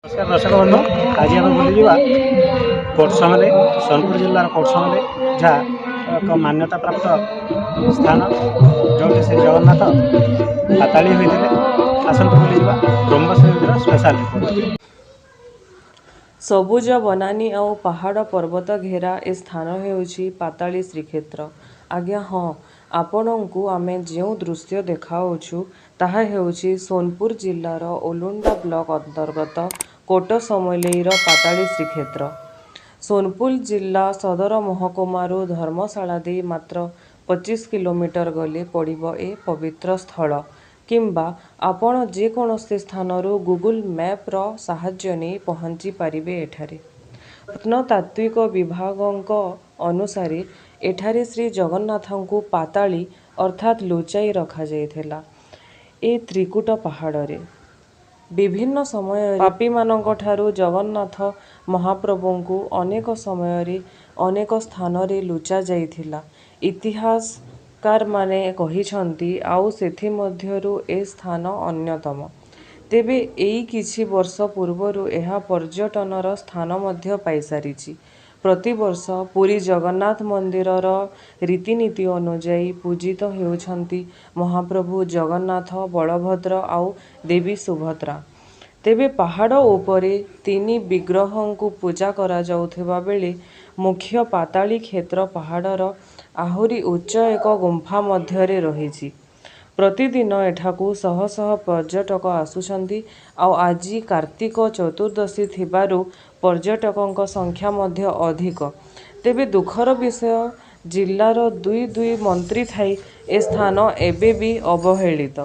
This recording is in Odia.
ନମସ୍କାର ଦର୍ଶକ ବନ୍ଧୁ, ଆଜି ଆମେ ବୁଲିଯିବା କୋଟସମଲେଇ, ସୋନପୁର ଜିଲ୍ଲାର କୋଟସମଲେଇ, ଯାହା ଏକ ମାନ୍ୟତା ପ୍ରାପ୍ତ ସ୍ଥାନ, ଯେଉଁଠି ଶ୍ରୀ ଜଗନ୍ନାଥ ପାତାଳି ହୋଇଥିଲେ। ଆସନ୍ତୁ ବୁଲିଯିବା ବ୍ରହ୍ମଶ୍ରୀ ନ୍ୟୁଜ୍ର ସ୍ପେଶାଲ ରିପୋର୍ଟ। ସବୁଜ ବନାନୀ ଆଉ ପାହାଡ଼ ପର୍ବତ ଘେରା ଏ ସ୍ଥାନ ହେଉଛି ପାତାଳୀ ଶ୍ରୀକ୍ଷେତ୍ର। ଆଜ୍ଞା ହଁ, ଆପଣଙ୍କୁ ଆମେ ଯେଉଁ ଦୃଶ୍ୟ ଦେଖାଉଛୁ ତାହା ହେଉଛି ସୋନପୁର ଜିଲ୍ଲାର ଉଲୁଣ୍ଡା ବ୍ଲକ ଅନ୍ତର୍ଗତ କୋଟସମଲେଇର ପାତାଳୀ ଶ୍ରୀକ୍ଷେତ୍ର। ସୋନପୁର ଜିଲ୍ଲା ସଦର ମହକୁମାରୁ ଧର୍ମଶାଳା ଦେଇ ମାତ୍ର 25 କିଲୋମିଟର ଗଲେ ପଡ଼ିବ ଏ ପବିତ୍ର ସ୍ଥଳ, କିମ୍ବା ଆପଣ ଯେକୌଣସି ସ୍ଥାନରୁ ଗୁଗୁଲ ମ୍ୟାପ୍ର ସାହାଯ୍ୟ ନେଇ ପହଞ୍ଚି ପାରିବେ ଏଠାରେ। ପ୍ରତ୍ନତାତ୍ତ୍ୱିକ ବିଭାଗଙ୍କ ଅନୁସାରେ ଏଠାରେ ଶ୍ରୀ ଜଗନ୍ନାଥଙ୍କୁ ପାତାଳି ଅର୍ଥାତ୍ ଲୁଚାଇ ରଖାଯାଇଥିଲା ଏ ତ୍ରିକୁଟ ପାହାଡ଼ରେ। ବିଭିନ୍ନ ସମୟରେ ପାପୀମାନଙ୍କଠାରୁ ଜଗନ୍ନାଥ ମହାପ୍ରଭୁଙ୍କୁ ଅନେକ ସମୟରେ ଅନେକ ସ୍ଥାନରେ ଲୁଚା ଯାଇଥିଲା, ଇତିହାସକାରମାନେ କହିଛନ୍ତି। ଆଉ ସେଥିମଧ୍ୟରୁ ଏ ସ୍ଥାନ ଅନ୍ୟତମ। ତେବେ ଏଇ କିଛି ବର୍ଷ ପୂର୍ବରୁ ଏହା ପର୍ଯ୍ୟଟନର ସ୍ଥାନ ମଧ୍ୟ ପାଇସାରିଛି। ପ୍ରତିବର୍ଷ ପୁରୀ ଜଗନ୍ନାଥ ମନ୍ଦିରର ରୀତିନୀତି ଅନୁଯାୟୀ ପୂଜିତ ହେଉଛନ୍ତି ମହାପ୍ରଭୁ ଜଗନ୍ନାଥ, ବଳଭଦ୍ର ଆଉ ଦେବୀ ସୁଭଦ୍ରା। ତେବେ ପାହାଡ଼ ଉପରେ ତିନି ବିଗ୍ରହଙ୍କୁ ପୂଜା କରାଯାଉଥିବା ବେଳେ ମୁଖ୍ୟ ପାତାଳୀ କ୍ଷେତ୍ର ପାହାଡ଼ର ଆହୁରି ଉଚ୍ଚ ଏକ ଗୁମ୍ଫା ମଧ୍ୟରେ ରହିଛି। ପ୍ରତିଦିନ ଏଠାକୁ ଶହ ଶହ ପର୍ଯ୍ୟଟକ ଆସୁଛନ୍ତି, ଆଉ ଆଜି କାର୍ତ୍ତିକ ଚତୁର୍ଦ୍ଦଶୀ ଥିବାରୁ ପର୍ଯ୍ୟଟକଙ୍କ ସଂଖ୍ୟା ମଧ୍ୟ ଅଧିକ। ତେବେ ଦୁଃଖର ବିଷୟ, ଜିଲ୍ଲାର ଦୁଇ ଦୁଇ ମନ୍ତ୍ରୀ ଥାଇ ଏ ସ୍ଥାନ ଏବେ ବି ଅବହେଳିତ।